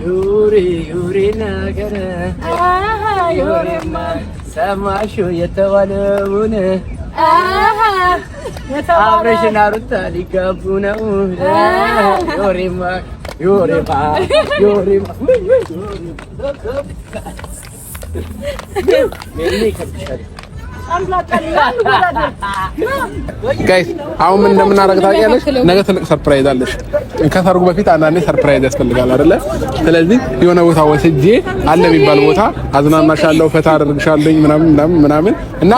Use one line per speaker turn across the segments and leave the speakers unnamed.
ዩሪ ዩሪ ነገር ሰማሹ የተባለውን አብረሽና ሩታ ሊጋቡ ነው። ዮሪማ ዮሪማ ዮሪማ
Guys አሁን ምን እንደምናደርግ ታውቂያለሽ? ነገ ትልቅ surprise አለሽ። ከሰርጉ በፊት አንዳንዴ surprise ያስፈልጋል አይደለ? ስለዚህ የሆነ ቦታ ወስጄ አለ የሚባል ቦታ አዝናናሻለሁ፣ ፈታ አደርግሻለሁ ምናምን ምናምን ምናምን እና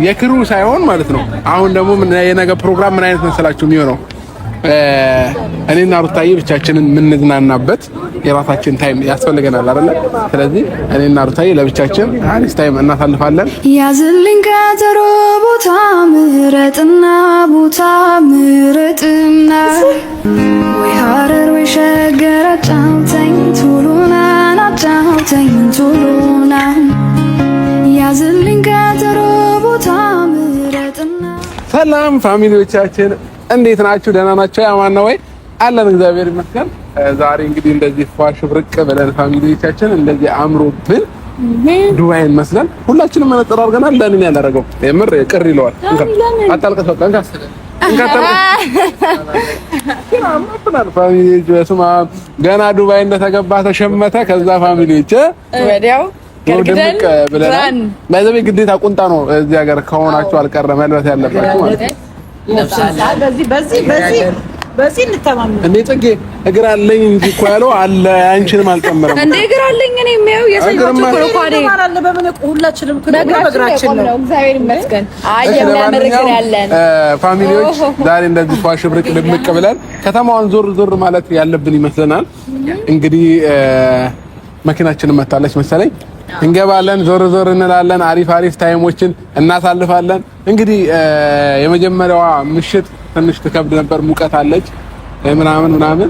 የክሩ ሳይሆን ማለት ነው። አሁን ደግሞ የነገ ፕሮግራም ምን አይነት መሰላችሁ የሚሆነው? እኔና ሩታዬ ብቻችንን የምንዝናናበት የራሳችን time ያስፈልገናል አይደለ? ስለዚህ እኔና ሩታዬ ለብቻችን አሪፍ time እናሳልፋለን።
ያዝልኝ ቀጠሮ ቦታ ምረጥና ቦታ ምረጥና ወይ ሀረር ወይ ሸገር አጫውተኝ ቶሎና አጫውተኝ ቶሎና ያዝልኝ ቀጠሮ ቦታ ምረጥና።
ሰላም family ዎቻችን፣ እንዴት ናችሁ? ደህና ናቸው? ያማን ነው ወይ? አለን፣ እግዚአብሔር ይመስገን። ዛሬ እንግዲህ እንደዚህ ፏ ሽብርቅ ብለን family ዎቻችን እንደዚህ አምሮብን ዱባይን መስለን ሁላችንም መነጽር አድርገናል። ለምን ያላደረገው የምር ቅር ይለዋል። አታልቅስ፣ በቃ እንካ እንካ፣ አታልቅስ። አምሮብናል family ዎች። በስመ አብ፣ ገና ዱባይ እንደተገባ ተሸመተ። ከዛ family ዎች
ወዲያው
ድምቅ ብለናል። ባይዘቤ ግዴታ ቁንጣ ነው እዚህ ሀገር ከሆናችሁ አልቀረ መልበስ ያለባችሁ ማለት ነው።
በዚህ በዚህ በዚህ በዚህ እንተማመን።
እንዴ ጽጌ፣ እግር አለኝ እንጂ እኮ ያለው አለ፣ አንቺንም አልጨመረም።
እንዴ እግር አለኝ እኔ የሚያው የሰይፋችሁ እኮ ነው እኮ
ማን አለ በምን ሁላችንም እኮ በእግራችን ነው።
እግዚአብሔር ይመስገን። አይ የሚያምር እግር ያለን
family ዎች ዛሬ እንደዚህ ፏ ሽብርቅ ድምቅ ብለን ከተማዋን ዞር ዞር ማለት ያለብን ይመስለናል። እንግዲህ መኪናችንን መታለች መሰለኝ፣ እንገባለን፣ ዞር ዞር እንላለን፣ አሪፍ አሪፍ time ኦችን እናሳልፋለን። እንግዲህ የመጀመሪያዋ ምሽት ትንሽ ትከብድ ነበር፣ ሙቀት አለች ምናምን ምናምን።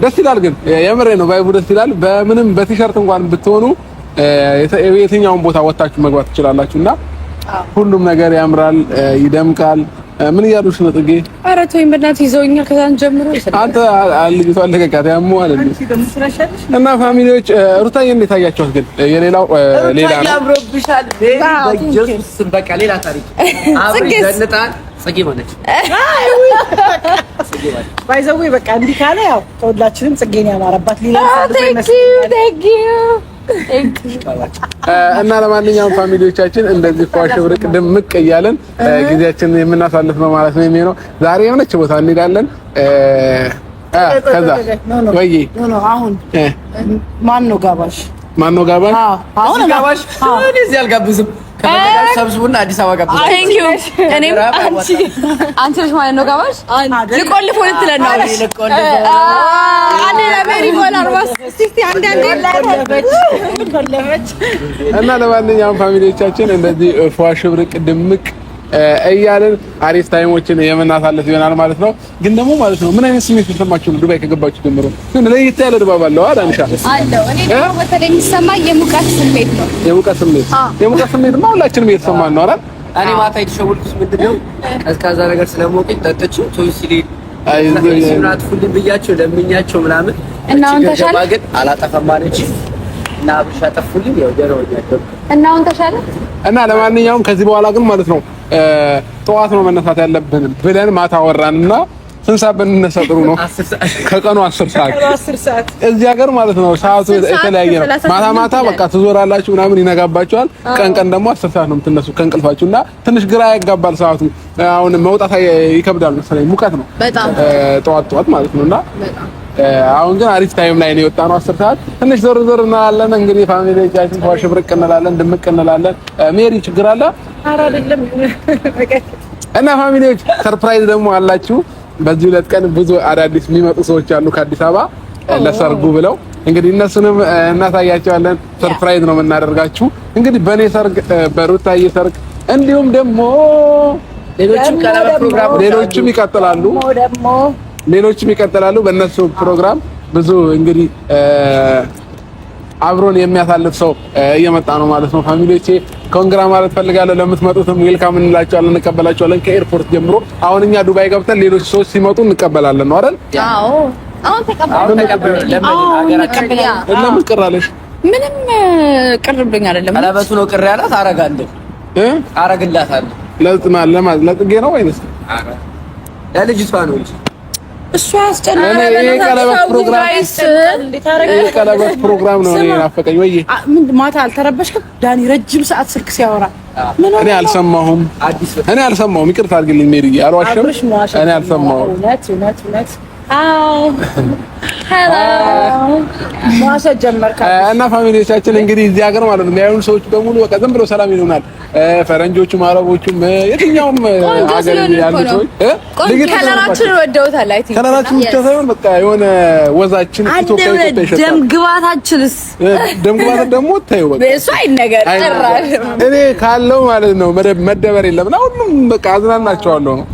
ደስ ይላል ግን የምሬ ነው፣ vibe ኡ ደስ ይላል። በምንም በቲሸርት እንኳን ብትሆኑ የትኛውን ቦታ ወጣችሁ መግባት ትችላላችሁ እና ሁሉም ነገር ያምራል፣ ይደምቃል። ምን እያሉሽ ነው ጽጌ?
ኧረ ተወኝ በእናትህ፣ ይዘውኛል ከዛን ጀምሮ።
አንተ ልጅቷ አለቀቃት ያሙ አለ እና family ዎች ሩታዬ እንዴት አያችኋት? ግን የሌላው ሌላ ነው።
አምሮብሻል። በኢየሱስ ስም በቃ ሌላ ታሪክ አብረሽ ዘንጣል። ጽጌ ማነች?
By the way በቃ እንዲህ ካለ ያው ከሁላችንም ጽጌን ያማረባት ሌላ
እና ለማንኛውም family ዎቻችን እንደዚህ ፏ ሽብርቅ ድምቅ እያለን ጊዜያችንን የምናሳልፍ ነው ማለት ነው የሚሆነው። ዛሬ የሆነች ቦታ እንሄዳለን። ከዛ ወይ
አሁን ማን ነው ጋባሽ?
ማን ነው ጋባሽ?
አሁን
ጋባሽ እኔ እዚህ አልጋብዝም። ሰብስቡና አዲስ አበባ ጋብዙ።
Thank you። እኔም አንቺ አንቺ ነሽ ማለት ነው ጋባሽ። ልቆልፍ ልትለን ነው። አንዴ ለሜሪ ሞል አርባስ እስቲ አንዴ አንዴ።
እና ለማንኛውም family ዎቻችን እንደዚህ ፏ ሽብርቅ ድምቅ እያልን አሪፍ time ኦችን የምናሳልፍ ይሆናል ማለት ነው። ግን ደግሞ ማለት ነው ምን አይነት ስሜት ተሰማችሁ ነው ዱባይ ከገባችሁ ጀምሮ? ግን ለየት ያለ ድባብ አለው አይደል? አንሻ
አለው። እኔ ደግሞ በተለይ የሚሰማኝ የሙቀት ስሜት ነው።
የሙቀት ስሜት፣ የሙቀት ስሜት ሁላችንም እየተሰማን ነው አይደል?
እኔ ማታ የተሸወድኩት ምንድን ነው ቀዝቃዛ ነገር ስለሞቀኝ ጠጥቼ ቶንሲሌ አጥፉልኝ ብያቸው ለምኛቸው ምናምን
እና አሁን ተሻለ
ግን አላጠፋም አለች እና አብርሽ አጠፉልኝ። ያው ደህና ሆኛለሁ።
እና አሁን ተሻለ።
እና ለማንኛውም ከዚህ በኋላ ግን ማለት ነው ጠዋት ነው መነሳት ያለብን ብለን ማታ ወራንና ስንት ሰዓት ብንነሳ ጥሩ ነው? ከቀኑ 10 ሰዓት እዚህ ሀገር ማለት ነው ሰዓቱ የተለያየ ነው። ማታ ማታ በቃ ትዞራላችሁ ምናምን ይነጋባችኋል። ቀን ቀን ደግሞ 10 ሰዓት ነው የምትነሱ ከእንቅልፋችሁ እና ትንሽ ግራ ያጋባል ሰዓቱ። አሁን መውጣት ይከብዳል መሰለኝ፣ ሙቀት ነው ጠዋት ጠዋት ማለት ነው። እና አሁን ግን አሪፍ time ላይ ነው የወጣነው። 10 ሰዓት ትንሽ ዞር ዞር እንላለን። እንግዲህ family ዎቻችን ፏ ሽብርቅ እንላለን፣ ድምቅ እንላለን። ሜሪ ችግር አለ?
ኧረ አይደለም።
እና family ዎች surprise ደግሞ አላችሁ። በዚህ ሁለት ቀን ብዙ አዳዲስ የሚመጡ ሰዎች አሉ ከአዲስ አበባ ለሰርጉ ብለው፣ እንግዲህ እነሱንም እናሳያቸዋለን። Surprise ነው የምናደርጋችሁ። እንግዲህ በእኔ ሰርግ፣ በሩታዬ ሰርግ እንዲሁም ደግሞ
ሌሎችም ቀለበት ፕሮግራሞች
ሌሎችም ይቀጥላሉ፣ ሌሎችም ይቀጥላሉ። በእነሱ ፕሮግራም ብዙ እንግዲህ አብሮን የሚያሳልፍ ሰው እየመጣ ነው ማለት ነው። Family ዎቼ congra ማለት ፈልጋለሁ። ለምትመጡትም welcome እንላቸዋለን፣ እንቀበላቸዋለን ከ airport ጀምሮ። አሁን እኛ ዱባይ ገብተን ሌሎች ሰዎች ሲመጡ እንቀበላለን ነው አይደል?
አዎ። አሁን ተቀበል።
ለምን ቅር አለሽ?
ምንም ቅር ብሎኝ አይደለም።
ቀለበቱ ነው ቅር ያላት። አረጋለሁ አረግላታለሁ።
ለጽጌ ነው ወይንስ
ለልጅቷ ነው እንጂ
እሱ ያስጨናል።
ቀለበት ፕሮግራም ነው ናፈቀኝ። ወይ
ምን ማታ አልተረበሽክም ዳኒ? ረጅም ሰዓት ስልክ ሲያወራ
እኔ አልሰማሁም። እኔ አልሰማሁም። ይቅርታ አድርግልኝ ሜሪዬ፣ አልዋሽም። እኔ አልሰማሁም።
እውነት እውነት እውነት
እና family ዎቻችን እንግዲህ እዚህ ሀገር ማለት ነው የሚያዩን ሰዎች በሙሉ በቃ ዝም ብለው ሰላም ይሉናል። ፈረንጆቹም፣ አረቦቹም የትኛውም ሀገር ያሉ ሰዎች
color ኣችንን ወደውታል። I think
color ኣችን ብቻ ሳይሆን በቃ የሆነ ወዛችን ኢትዮጵያ ኢትዮጵያ ይሸታል።
ደም ግባታችንስ
ደም ግባት ደግሞ ታዩ በቃ
እሱ አይነገር ጭራሽ
እኔ ካለው ማለት ነው መደበር የለም እና ሁሉም በቃ አዝናናቸዋለሁ ነው።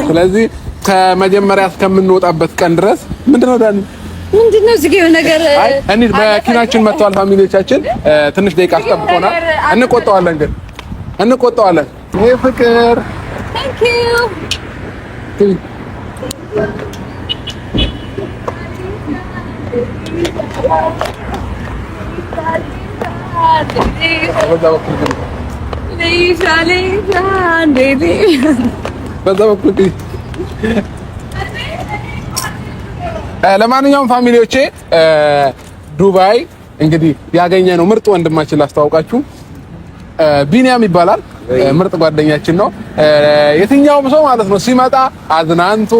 ስለዚህ ከመጀመሪያ እስከምንወጣበት ቀን ድረስ ምንድነው ዳኒ
ምንድነው እዚህ ጋር ነገር?
አይ እንሂድ። መኪናችን መጥተዋል። family ዎቻችን ትንሽ ደቂቃ አስጠብቆናል። እንቆጣዋለን ግን እንቆጣዋለን። ይሄ ፍቅር
thank you
በዛ በኩል ለማንኛውም family ዎቼ ዱባይ እንግዲህ ያገኘነው ምርጥ ወንድማችን ላስተዋውቃችሁ፣ ቢኒያም ይባላል። ምርጥ ጓደኛችን ነው። የትኛውም ሰው ማለት ነው ሲመጣ አዝናንቶ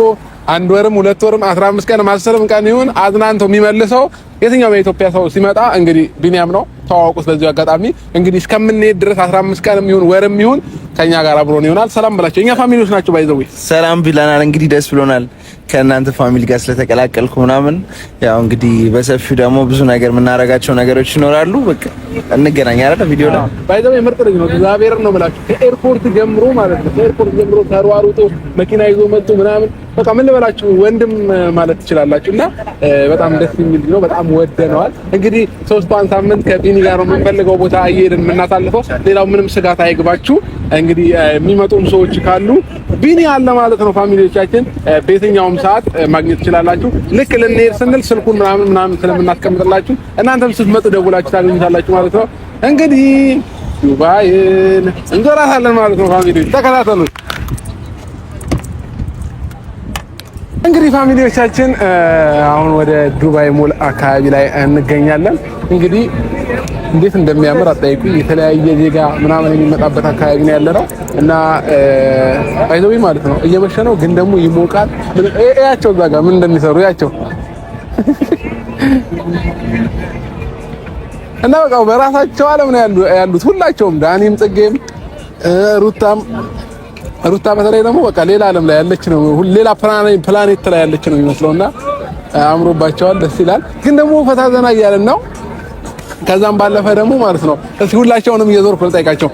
አንድ ወርም ሁለት ወርም 15 ቀን 10 ቀን ይሁን አዝናንቶ የሚመልሰው የትኛውም የኢትዮጵያ ሰው ሲመጣ እንግዲህ ቢኒያም ነው። ተዋወቁት። በዚሁ አጋጣሚ እንግዲህ እስከምንሄድ ድረስ 15 ቀንም ይሁን ወርም ይሁን ከኛ ጋር አብሮን ይሆናል። ሰላም ብላቸው። እኛ family ዎች ናቸው። by the way
ሰላም ብለናል። እንግዲህ ደስ ብሎናል ከእናንተ family ጋር ስለተቀላቀልኩ ምናምን። ያው እንግዲህ በሰፊው ደግሞ ብዙ ነገር የምናደርጋቸው ነገሮች ይኖራሉ። በቃ እንገናኝ አይደል? ቪዲዮ ላይ
by the way ምርጥ ልጅ ነው። እግዚአብሔርን ነው የምላችሁ። ከኤርፖርት ጀምሮ ማለት ነው ከኤርፖርት ጀምሮ ተሯሩጦ መኪና ይዞ መጥቶ ምናምን በቃ ምን ልበላችሁ ወንድም ማለት ትችላላችሁ። እና በጣም ደስ የሚል ነው። በጣም ወደነዋል። እንግዲህ ሶስቷን ሳምንት ከቢኒ ጋር ነው የምንፈልገው ቦታ እየሄድን የምናሳልፈው። ሌላው ምንም ስጋት አይግባችሁ። እንግዲህ የሚመጡም ሰዎች ካሉ ቢኒ አለ ማለት ነው። family ዎቻችን በየትኛውም ሰዓት ማግኘት ትችላላችሁ። ልክ ልንሄድ ስንል ስልኩን ምናምን ምናምን ስለምናስቀምጥላችሁ እናንተም ስትመጡ ደውላችሁ ታገኙታላችሁ ማለት ነው። እንግዲህ ዱባይን እንዞራታለን ማለት ነው። family ዎች ተከታተሉ። እንግዲህ family ዎቻችን አሁን ወደ ዱባይ ሞል አካባቢ ላይ እንገኛለን። እንግዲህ እንዴት እንደሚያምር አጠይቁኝ። የተለያየ ዜጋ ምናምን የሚመጣበት አካባቢ ነው ያለነው እና by the way ማለት ነው እየመሸ ነው፣ ግን ደግሞ ይሞቃል። እያቸው እዛ ጋር ምን እንደሚሰሩ እያቸው እና በቃ በራሳቸው ዓለም ነው ያሉት ሁላቸውም፣ ዳኒም፣ ጽጌም፣ ሩታም ሩታ በተለይ ደግሞ በቃ ሌላ ዓለም ላይ ያለች ነው፣ ሌላ ፕላኔት ላይ ያለች ነው የሚመስለውና አምሮባቸዋል። ደስ ይላል። ግን ደግሞ ፈታ ዘና እያለን ነው። ከዛም ባለፈ ደግሞ ማለት ነው እስኪ ሁላቸውንም እየዞርኩ ልጠይቃቸው።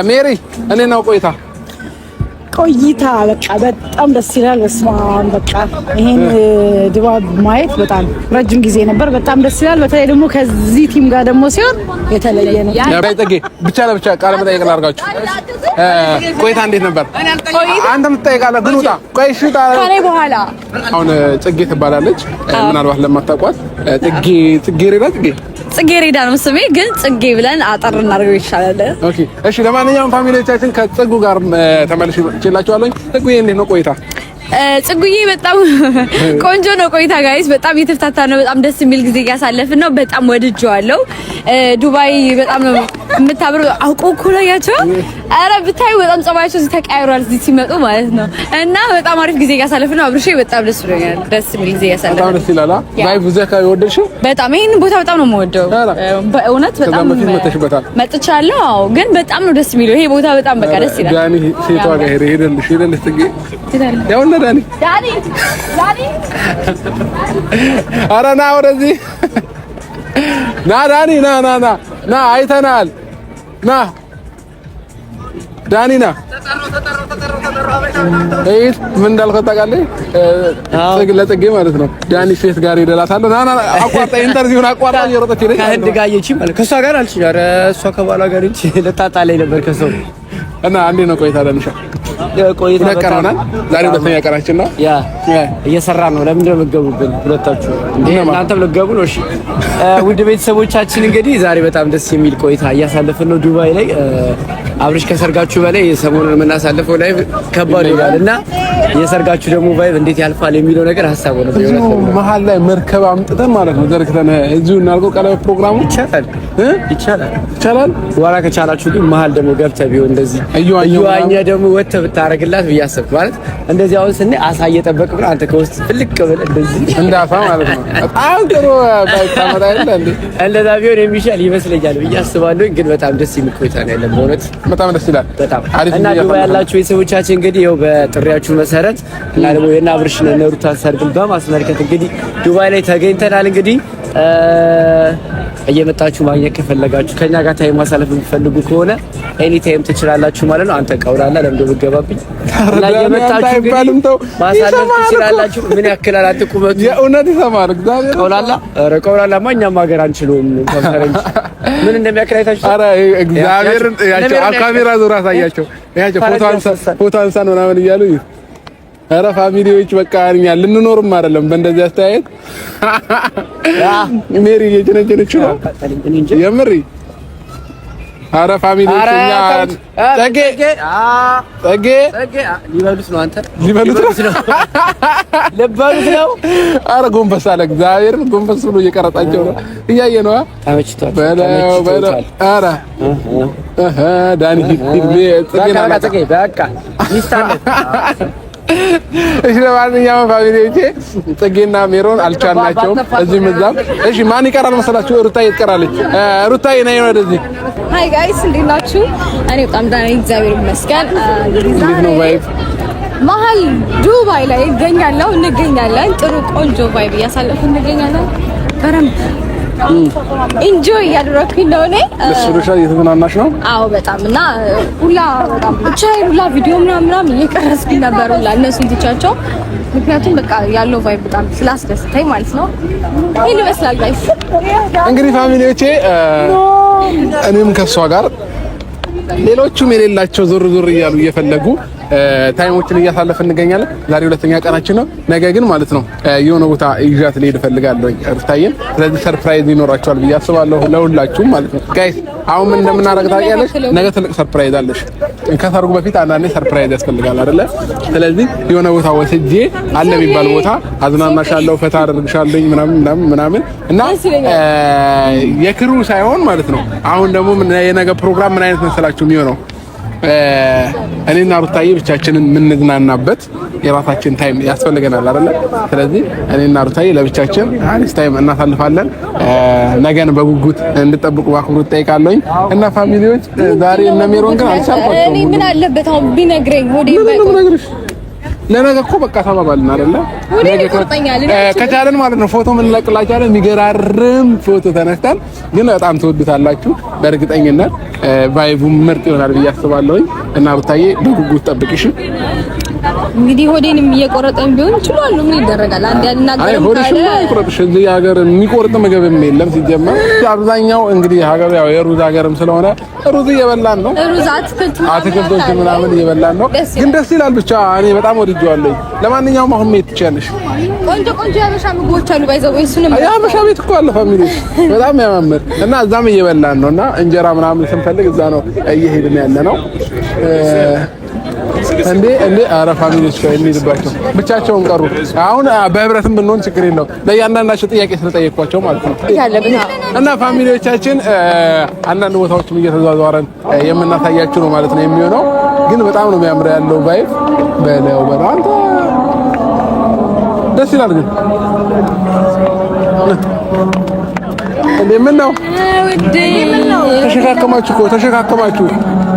ሜሪ እንዴት ነው ቆይታ?
ቆይታ በቃ በጣም ደስ ይላል። በስመ አብ በቃ ይሄን ድባብ ማየት በጣም ረጅም ጊዜ ነበር። በጣም ደስ ይላል። በተለይ ደግሞ ከዚህ team ጋር ደግሞ ሲሆን የተለየ ነው።
ጽጌ ብቻ ለብቻ ቃለ መጠይቅ ላድርጋችሁ። ቆይታ እንዴት ነበር? አንተም ትጠይቃለህ ግን ውጣ። ቆይ እሺ፣ ውጣ
ከእኔ በኋላ
አሁን ጽጌ ትባላለች። ምናልባት ለማታውቋት ጽጌ ጽጌረዳ ጽጌ
ጽጌረዳ ነው ስሜ፣ ግን ጽጌ ብለን አጠር እናድርገው ይሻላል።
okay እሺ። ለማንኛውም family ዎቻችን ከጽጉ ጋር ተመልሼ እችላችኋለሁ። ጽጉዬ እንዴት ነው ቆይታ?
ጽጉዬ በጣም ቆንጆ ነው ቆይታ guys፣ በጣም እየተፍታታ ነው። በጣም ደስ የሚል ጊዜ እያሳለፍን ነው። በጣም ወድጄዋለሁ። ዱባይ በጣም ነው የምታምረው። አውቆ እኮ ነው ያቸው። ኧረ ብታዩ በጣም ጸባያቸው እዚህ ተቀያይሯል እዚህ ሲመጡ ማለት ነው። እና በጣም አሪፍ ጊዜ እያሳለፍን ነው። አብርሼ በጣም ደስ ብሎኛል። ደስ የሚል ጊዜ እያሳለፍን
በጣም ደስ ይላል። vibe እዚህ አካባቢ ወደድሽው?
በጣም ይሄንን ቦታ በጣም ነው የምወደው በእውነት በጣም
መጥተሽበታል?
መጥቻለሁ። አዎ፣ ግን በጣም ነው ደስ የሚለው ይሄ ቦታ በጣም በቃ ደስ ይላል።
ዳኒ ሴቷ ጋር ሄደ ሄደልሽ ሄደልሽ ጽጌ ያው እና ዳኒ
ዳኒ ዳኒ
ኧረ ና ወደዚህ ና ዳኒ ና ና ና ና አይተናል። ና ዳኒ ና። እይት ምን እንዳልከው ታውቃለህ? ለጽጌ ማለት ነው። ዳኒ ሴት ጋር ሄደላታለሁ። ና ና አቋርጣ interview ን አቋርጣ እየሮጠች ሄደች።
ከህንድ ጋር እየች ማለት ከእሷ ጋር አልችኝ። ኧረ እሷ ከባሏ ጋር እንጂ ልታጣላኝ ነበር ከሰው
እና አንዴ ነው ቆይታ ዳኒሻ
ቆይታ
ሁለት ቀን ሆናል። ዛሬ ሁለተኛ ቀናችን ነው።
Yeah እየሰራ ነው። ለምንድን ነው የምትገቡብን? ሁለታችሁ እንዴ? እናንተም ልትገቡ ነው? እሺ ውድ ቤተሰቦቻችን እንግዲህ ዛሬ በጣም ደስ የሚል ቆይታ እያሳለፍን ነው ዱባይ ላይ። አብርሽ ከሰርጋችሁ በላይ የሰሞኑን የምናሳልፈው life ከባድ ይላል እና የሰርጋችሁ ደግሞ vibe እንዴት ያልፋል የሚለው ነገር ሀሳብ ሆነ።
እዚሁ መሀል ላይ መርከብ አምጥተን ማለት ነው ዘርግተን እዚሁ እናድርገው ቀለበት ፕሮግራሙ።
ይቻላል ይቻላል
ይቻላል።
ዋና ከቻላችሁ ግን መሀል ደግሞ ገብተህ ቢሆን እንደዚህ እየዋኘ ደግሞ ወጥተህ ብታረግላት ብዬ አሰብኩ። ማለት እንደዚህ አሁን ስናይ አሳ እየጠበቅህ ብለህ አንተ ከውስጥ ፍልቅ ብለህ እንደዚህ
እንደ አሳ ማለት ነው። በጣም ጥሩ ባይታመጣ አይደል እንዴ?
እንደዛ ቢሆን የሚሻል ይመስለኛል ብዬ አስባለሁ። ግን በጣም ደስ የሚል ቆይታ ነው ያለን በእውነት
በጣም ደስ ይላል።
በጣም እና ዱባይ ያላችሁ ቤተሰቦቻችን እንግዲህ ይኸው በጥሪያችሁ መሰረት እና ደግሞ የእነ አብርሽን እነ ሩታን ሰርግን በማስመልከት እንግዲህ ዱባይ ላይ ተገኝተናል። እንግዲህ እየመጣችሁ ማግኘት ከፈለጋችሁ ከኛ ጋር time ማሳለፍ የምትፈልጉ ከሆነ any time ትችላላችሁ ማለት ነው። አንተ ቀውላላ ለምዶ ብገባብኝ እና እየመጣችሁ እንግዲህ ማሳለፍ ትችላላችሁ። ምን ያክላል አንተ ቁመቱ
የእውነት ይሰማል። እግዚአብሔር
ቀውላላ፣ ኧረ ቀውላላማ እኛም ሀገር አንችለውም። ፈረንጅ ምን እንደሚያክል አይታችሁ?
ኧረ እግዚአብሔርን ያቸው ካሜራ ዞር አሳያቸው። ያቸው ፎቶ አንሳ ፎቶ አንሳን ምናምን እያሉ ኧረ family ዎች በቃ እኛ ልንኖርም አይደለም በእንደዚህ አስተያየት። ሜሪ እየጀነጀነች ነው የምሪ። ኧረ family ዎች እኛ ጠጌ ጠጌ
ሊበሉት ነው፣ አንተ
ሊበሉት ነው፣
ሊበሉት ነው።
ኧረ ጎንበስ አለ እግዚአብሔርን፣ ጎንበስ ብሎ እየቀረጻቸው ነው። እያየ ነው።
ተመችቷል።
በለው በለው። ኧረ ዳኒ ሂድ
ጽጌ በቃ ሚስት አለ።
እሺ ለማንኛውም family ዎቼ ጽጌና ሜሮን አልቻልናቸውም፣ እዚህም እዛም። እሺ ማን ይቀራል መሰላችሁ? ሩታዬ ትቀራለች። ሩታዬ ነይ ወደዚህ።
Hi guys እንዴት ናችሁ? እኔ በጣም ደህና ነኝ፣ እግዚአብሔር ይመስገን።
እንዴት ነው vibe?
መሀል ዱባይ ላይ እገኛለሁ፣ እንገኛለን። ጥሩ ቆንጆ vibe እያሳለፍን እንገኛለን። በደንብ enjoy እያደረኩኝ ነው እኔ።
ደስ ብሎሻል? እየተዝናናሽ ነው?
አዎ በጣም እና ሁላ በጣም ብቻዬን ሁላ ቪዲዮ ምናምን ምናምን እየቀረጽኩኝ ነበር ሁላ እነሱን ትቻቸው፣ ምክንያቱም በቃ ያለው vibe በጣም ስላስደስተኝ ማለት ነው። ይሄን ይመስላል guys።
እንግዲህ family ዎቼ እኔም ከሷ ጋር ሌሎቹም የሌላቸው ዞር ዞር እያሉ እየፈለጉ time ኦችን እያሳለፍን እንገኛለን። ዛሬ ሁለተኛ ቀናችን ነው። ነገ ግን ማለት ነው የሆነ ቦታ ይዣት ልሄድ እፈልጋለሁ ሩታዬን። ስለዚህ surprise ይኖራቸዋል ብዬ አስባለሁ ለሁላችሁም ማለት ነው። Guys አሁን ምን እንደምናደርግ ታውቂያለሽ? ነገ ትልቅ surprise አለሽ። ከሰርጉ በፊት አንዳንዴ surprise ያስፈልጋል አይደለ? ስለዚህ የሆነ ቦታ ወስጄ አለ የሚባል ቦታ አዝናናሻለሁ፣ ፈታ አደርግሻለሁ ምናምን ምናምን ምናምን እና የ crew ሳይሆን ማለት ነው። አሁን ደግሞ የነገ ፕሮግራም ምን አይነት መሰላችሁ የሚሆነው እኔና ሩታዬ ብቻችንን የምንዝናናበት የራሳችን time ያስፈልገናል አይደለ? ስለዚህ እኔና ሩታዬ ለብቻችን አሪፍ time እናሳልፋለን። ነገን በጉጉት እንድጠብቁ በአክብሮት እጠይቃለሁኝ። እና family ዎች ዛሬ እነ ሜሮን ግን አልቻልኳቸውም።
እኔ ምን አለበት አሁን ቢነግረኝ ሆዴ
ባይቆርጥ። ለነገ እኮ በቃ ተባባልን አይደለ? ከቻለን ማለት ነው ፎቶ እንለቅላችኋለን። የሚገራርም ፎቶ ተነስተን ግን በጣም ትወዱታላችሁ በእርግጠኝነት። vibe ኡ ምርጥ ይሆናል ብዬ አስባለሁኝ። እና ሩታዬ በጉጉት ጠብቂሽ።
እንግዲህ ሆዴንም እየቆረጠን ቢሆን ይችላል። ምን ይደረጋል? አንድ ያልናገርም
ካለ ሆዴሽማ እዚህ ሀገር የሚቆርጥ ምግብም የለም ሲጀመር። አብዛኛው እንግዲህ ሀገር ያው የሩዝ ሀገርም ስለሆነ ሩዝ እየበላን ነው።
ሩዝ አትክልት
አትክልቶች ምናምን እየበላን ነው። ግን ደስ ይላል። ብቻ እኔ በጣም ወድጄዋለሁ። ለማንኛውም አሁን መሄድ ትችያለሽ።
ቆንጆ ቆንጆ የሀበሻ ምግቦች አሉ። ባይዘው እሱንም
የሀበሻ ቤት እኮ አለ family በጣም ያማምር እና እዛም እየበላን ነው እና እንጀራ ምናምን ስንፈልግ እዛ ነው እየሄድን ያለ ነው። እንዴ እንዴ! ኧረ family ዎች ጋር እንሂድባቸው፣ ብቻቸውን ቀሩ። አሁን በህብረትም ብንሆን ችግር የለውም። ለእያንዳንዳቸው ጥያቄ ስለጠየኳቸው ማለት ነው። እና family ዎቻችን አንዳንድ ቦታዎችም እየተዟዟረን የምናሳያችሁ ነው ማለት ነው የሚሆነው። ግን በጣም ነው የሚያምረው ያለው vibe። በለው በለው አንተ ደስ ይላል። ግን እንዴ ምን ነው ተሸካከማችሁ እኮ ተሸካከማችሁ።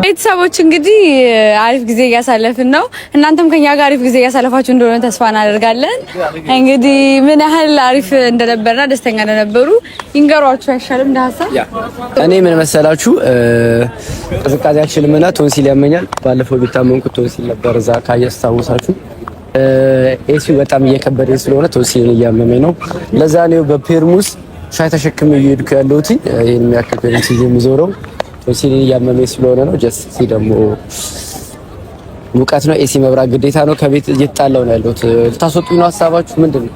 ቤተሰቦች እንግዲህ አሪፍ ጊዜ እያሳለፍን ነው። እናንተም ከኛ ጋር አሪፍ ጊዜ እያሳለፋችሁ እንደሆነ ተስፋ እናደርጋለን። እንግዲህ ምን ያህል አሪፍ እንደነበርና ደስተኛ እንደነበሩ ይንገሯችሁ አይሻልም? እንደ ሀሳብ
እኔ ምን መሰላችሁ፣ ቅዝቃዜያችንም እና ቶንሲል ያመኛል። ባለፈው ቢታመምኩት ቶንሲል ነበር እዛ ካያስታውሳችሁ። AC ው በጣም እየከበደኝ ስለሆነ ቶንሲልን እያመመኝ ነው። ለዛ ነው በፔርሙስ ሻይ ተሸክሜ እየሄድኩ ያለሁት። ይሄን የሚያክል ፔርሙስ ይዤ የምዞረው ቶንሲልን እያመመኝ ስለሆነ ነው። Just see ደግሞ ሙቀት ነው። AC መብራት ግዴታ ነው። ከቤት እየተጣላሁ ነው ያለሁት። ልታስወጡኝ ነው? ሀሳባችሁ ምንድን ነው?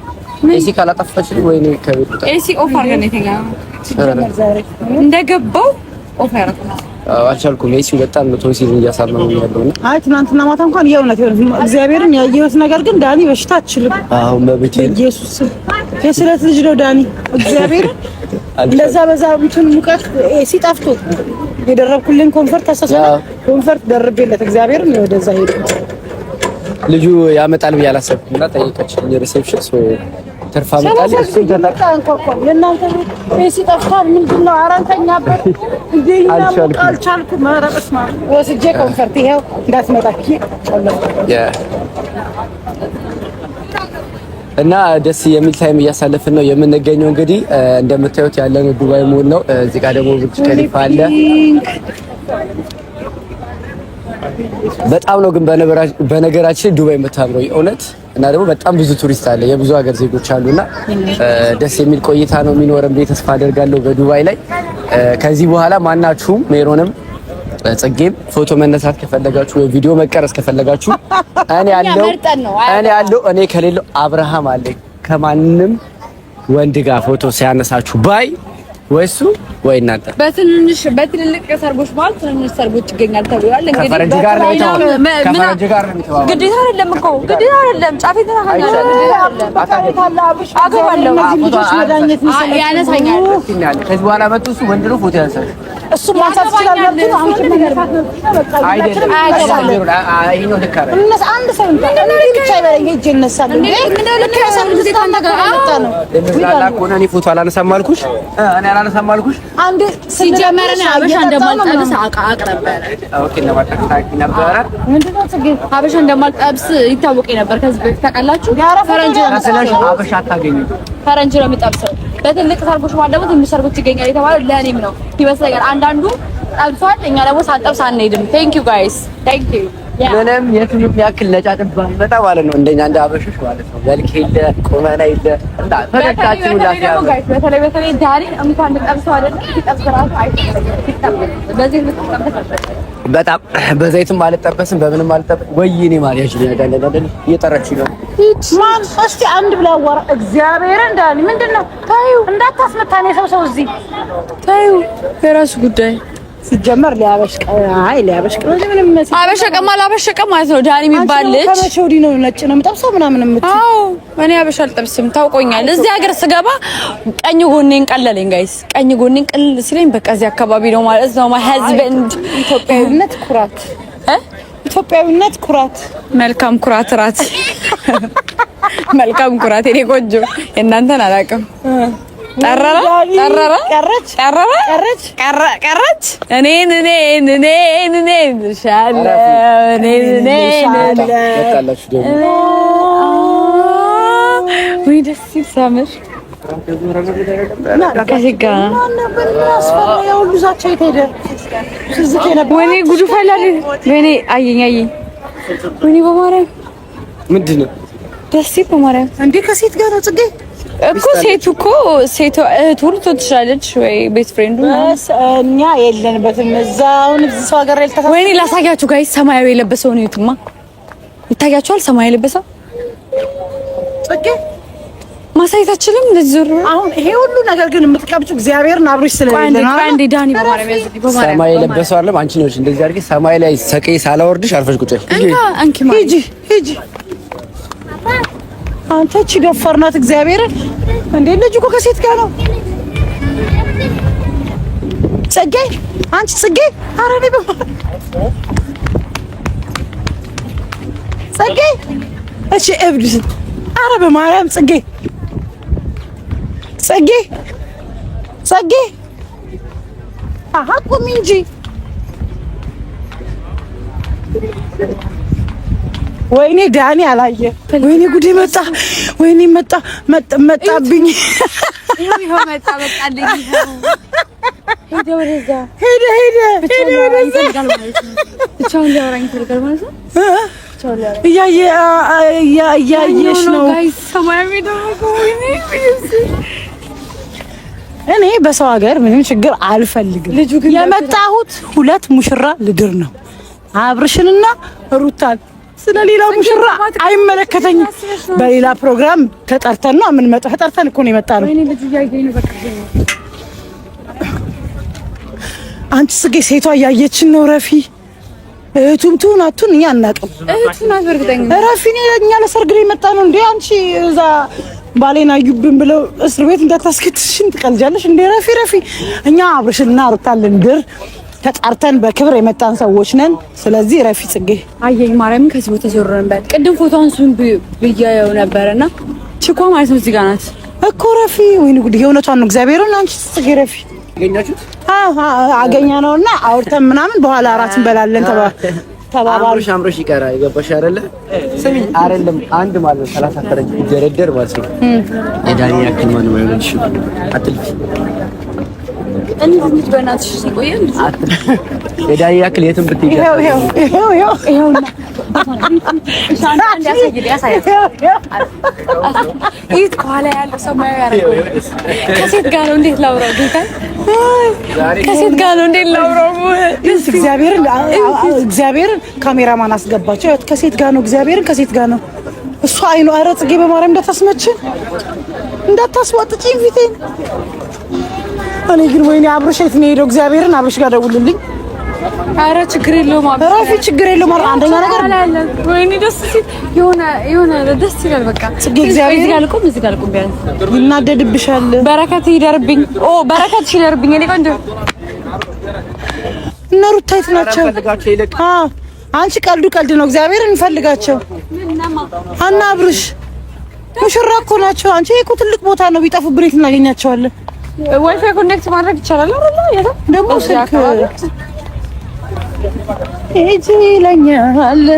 AC ካላጠፋችሁ ወይኔ ከቤት ወጣ።
AC off አድርገን የተኛው እንደገባው off ያደረኩት
አልቻልኩም። AC ው በጣም ነው ቶንሲል እያሳመመኝ ያለው እና
አይ ትናንትና ማታ እንኳን የእውነት እግዚአብሔርን ያየሁት ነገር ግን ዳኒ በሽታ አትችልም።
አሁን በብቻ
ኢየሱስ የስለት ልጅ ነው ዳኒ እግዚአብሔርን ለዛ በዛ እንትን ሙቀት AC ጠፍቶ የደረብኩልን comfort አሳሰለ comfort ደርቤለት እግዚአብሔርን ወደዛ ሄደ።
ልጁ ያመጣል ብዬ አላሰብኩም እና ጠየቀችኝ reception so ትርፍ አመጣል።
እሱ የእናንተ AC ጠፍቷል ምንድን ነው? ኧረ እንተኛበት እንደ አልቻልኩም። ኧረ በስመ አብ ወስጄ comfort ይኸው እንዳትመጣ
እና ደስ የሚል time እያሳለፍን ነው የምንገኘው። እንግዲህ እንደምታዩት ያለነው ዱባይ ሞል ነው። እዚህ ጋር ደግሞ ቡርጅ ከሊፋ አለ። በጣም ነው ግን በነገራችን ዱባይ የምታምረው የእውነት። እና ደግሞ በጣም ብዙ ቱሪስት አለ፣ የብዙ ሀገር ዜጎች አሉና ደስ የሚል ቆይታ ነው የሚኖረን ብዬ ተስፋ አደርጋለሁ በዱባይ ላይ። ከዚህ በኋላ ማናችሁም ሜሮንም ጽጌም ፎቶ መነሳት ከፈለጋችሁ ወይ ቪዲዮ መቀረጽ ከፈለጋችሁ እኔ ያለው እኔ ያለው እኔ ከሌለው አብርሃም አለ። ከማንም ወንድ ጋር ፎቶ ሲያነሳችሁ ባይ ወይ እሱ ወይ እናንተ።
በትንንሽ በትልልቅ ሰርጎች ማለት ትንንሽ ሰርጎች ይገኛል ተብሏል። እንግዲህ
ከፈረንጅ ጋር ነው የተባለው። ከፈረንጅ ጋር ነው የተባለው።
ግዴታ አይደለም እኮ ግዴታ አይደለም። ጫፌ ተናካኛል። አገባለሁ። ያነሳኛል።
ከዚህ በኋላ መጡ እሱ ወንድ ነው ፎቶ ያንሳሽ።
እሱ ማንሳት ይችላል። አንቺ አንድ ሰው ብቻ ይበለኝ ሂጅ እነሳለሁ።
እኔ ፎቶ አላነሳም አልኩሽ። እኔ አላነሳም አልኩሽ።
አንዴ
ሲጀመር እኔ ሀበሻ እንደማልጠብስ አውቅ ነበረ።
okay ለማድረግ ነበረ።
ምንድነው ጽጌ
ሀበሻ እንደማልጠብስ ይታወቅ ነበር ከዚህ በፊት ታውቃላችሁ። ፈረንጅ
ነው ሀበሻ አታገኝም።
ፈረንጅ ነው የሚጠብሰው። በትልቅ ሰርጎች ማለት ደግሞ ትንሽ ሰርጎች ይገኛል የተባለው ለእኔም ነው ይመስለኛል። አንዳንዱ ጠብሷል፣ እኛ ደግሞ ሳንጠብስ አንሄድም። Thank you guys thank you።
ምንም የቱንም ያክል ነጫጭባ ቢመጣ ማለት ነው እንደኛ እንደ አበሾች ማለት ነው መልክ የለ ቁመና የለ እና ፈገግታችን ሁላ ሲያምር
በተለይ በተለይ ዳኒን እንኳን ልጠብሰው አይደለም ሲጠብስ ራሱ በዚህ
በጣም በዘይትም አልጠበስም በምንም አልጠበስም። ወይኔ ማርያም እየጠራችኝ ነው።
ማን እስቲ አንድ ብላ አዋራ እግዚአብሔርን ዳኒ ምንድን ነው ታዩ እንዳታስመታን የሰው ሰው እዚህ
ታዩ የራሱ ጉዳይ
ሲጀመር ሊያበሽቅ አይ ሊያበሽቅ ነው። ምንም
አበሸቀም አላበሸቀም ማለት ነው። ዳኒ የሚባል ልጅ
ከመቼ ወዲህ ነው ነጭ ነው የምጠብሰው ምናምን የምትይው?
አዎ እኔ አበሻ አልጠብስም ታውቆኛል። እዚህ ሀገር ስገባ ቀኝ ጎኔን ቀለለኝ guys፣ ቀኝ ጎኔን ቀለል ሲለኝ በቃ እዚህ አካባቢ ነው ማለት ነው። My husband
ኢትዮጵያዊነት ኩራት ኢትዮጵያዊነት ኩራት።
መልካም ኩራት ራት መልካም ኩራት የኔ ቆንጆ፣ የእናንተን አላውቅም። ጠረረ ጠረረ
ቀረች
ጠረረ
ቀረች
ቀረች። እኔን እኔን እኔን እኔን እልሻለሁ እኔን እኔን ወይ ደስ ሲል ሲያምር ወይኔ ጉዱ ፈላ። ወይኔ አየኝ አየኝ። ወይኔ በማርያም
ምንድን ነው
ደስ ሲል በማርያም
እንዴ! ከሴት ጋር ነው ጽጌ
እኮ ሴቱ እኮ ሴቱ እህቱ ልትሆን ትችላለች ወይ best friend ኡ።
እኛ የለንበትም እዛ አሁን እዚህ ሰው ሀገር ላይ
ወይኔ ላሳያችሁ guys፣ ሰማያዊ የለበሰው ነው የቱማ ይታያችኋል። ሰማያዊ የለበሰው
ጽጌ
ማሳየት አችልም። እንደዚህ ዞር
አሁን ይሄ ሁሉ ነገር ግን የምትቀብጪው እግዚአብሔርን አብሮሽ ስለሌለ ነው።
አንዴ ዳኒ በማርያም ያዝልኝ፣ በማርያም
ሰማይ የለበሰው አይደለም አንቺ ነሽ። እንደዚህ አድርጌ ሰማይ ላይ ሰቅዬ ሳላወርድሽ አርፈሽ ቁጭ
እንካ አንኪ ማለት
ሂጂ ሂጂ። አንተ እቺ ደፋር ናት። እግዚአብሔርን እንዴ! ልጅ እኮ ከሴት ጋር ነው። ጽጌ አንቺ ጽጌ፣ ኧረ እኔ በማርያም ጽጌ፣ እሺ እብድ፣ ኧረ በማርያም ጽጌ ጽጌ ጽጌ፣ አሃ ቁሚ እንጂ ወይኔ ዳኒ አላየ። ወይኔ ጉዴ መጣ። ወይኔ መጣ መጣብኝ። ሄደ ሄደ ሄደ ወደዛ እያየሽ ነው። እኔ በሰው ሀገር ምንም ችግር አልፈልግም። የመጣሁት ሁለት ሙሽራ ልድር ነው፣ አብርሽንና ሩታን ስለሌላ ሙሽራ አይመለከተኝም። በሌላ ፕሮግራም ተጠርተን ነው የምንመጣው። ተጠርተን እኮ ነው የመጣነው። አንቺ ጽጌ ሴቷ እያየችን ነው። ረፊ እህቱም ትሁን አትሁን እኛ አናውቅም።
እህቱ ናት በእርግጠኝነት።
ረፊ እኛ ለሰርግ ነው የመጣነው እንዴ። አንቺ እዛ ባሌን አዩብን ብለው እስር ቤት እንዳታስከትሽን ትቀልጃለሽ እንዴ? ረፊ ረፊ እኛ አብርሽና ሩታን ልንድር ተጣርተን በክብር የመጣን ሰዎች ነን። ስለዚህ ረፊ ጽጌ
አየኝ ማርያምን ከዚህ ቦታ ዞር ነበር። ቅድም ፎቶ አንሱን ብያየው ነበርና ችኳ ማለት ነው እዚህ ጋር ናት
እኮ ረፊ። ወይኔ ጉድ የእውነቷን ነው። እግዚአብሔርን አንቺ ጽጌ ረፊ
አገኛችሁት?
አዎ አገኛ ነውና አውርተን ምናምን በኋላ እራት እንበላለን ተባባሉ።
አምሮሽ አምሮሽ ይቀራል። የገባሽ አይደለ? ስሚ አይደለም አንድ ማለት ነው 30 ፈረንጅ ቢደረደር ማለት ነው የዳኒ ያክል ማንም አይሆንልሽም። አትልፊ
እንዴት በእናትሽ ሲቆየን
የዳኒ ያክል የትም ብትሄጂ
ይኸው ይኸው ይኸው ይኸው
ይህ ከኋላ ያለው ሰማያዊ ያደረገው ከሴት ጋር ነው። እንዴት ላውራው? ጌታ ከሴት ጋር ነው። እንዴት ላውራው?
እግዚአብሔርን እግዚአብሔርን ካሜራማን አስገባቸው። ከሴት ጋር ነው። እግዚአብሔርን ከሴት ጋር ነው። እሱ አይኑ ኧረ ጽጌ በማርያም እንዳታስመችን እንዳታስዋጥጪኝ ፊቴን። እኔ ግን ወይኔ አብርሽ የት ነው የሄደው? እግዚአብሔርን አብርሽ ጋር ደውልልኝ።
ኧረ ችግር የለውም
ረፊ ችግር የለውም። አንደኛ ነገር
ወይኔ ደስ ሲል የሆነ የሆነ ደስ ይላል። በቃ
ጽጌ እግዚአብሔር
እዚህ ጋር ልቁም፣ እዚህ ጋር ልቁም። ቢያንስ
ይናደድብሻል።
በረከት ይደርብኝ። ኦ በረከት ይደርብኝ። እኔ ቆንጆ
እነ ሩታ የት ናቸው? አዎ አንቺ ቀልዱ ቀልድ ነው። እግዚአብሔር እንፈልጋቸው አና አብርሽ ሙሽራ እኮ ናቸው። አንቺ ይሄ እኮ ትልቅ ቦታ ነው። ቢጠፉብን የት እናገኛቸዋለን?
WiFi connect ማድረግ ይቻላል አይደል?
ደግሞ ስልክ ሂጂ ይለኛል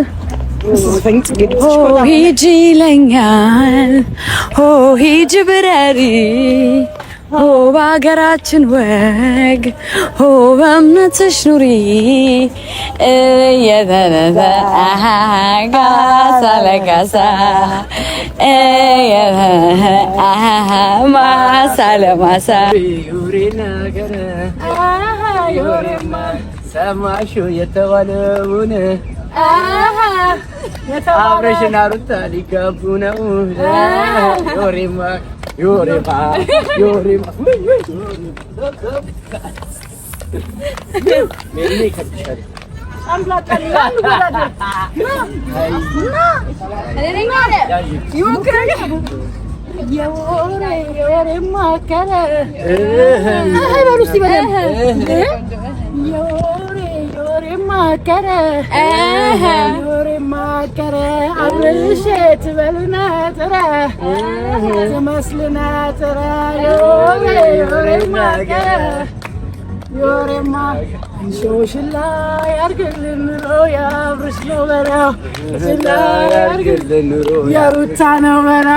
ሂጂ ይለኛል። ሆ ሂጂ ብረሪ ሆ በሀገራችን ወግ ሆ በእምነትሽ ኑሪ ካሳ ለካሳ ማሳ ለማሳ
ሰማሹ የተባለውን አብረሽና ሩታ ሊጋቡ ነው። ዮሬማ ዮሬማ ዮሬማ
የሩታ ነው በራ።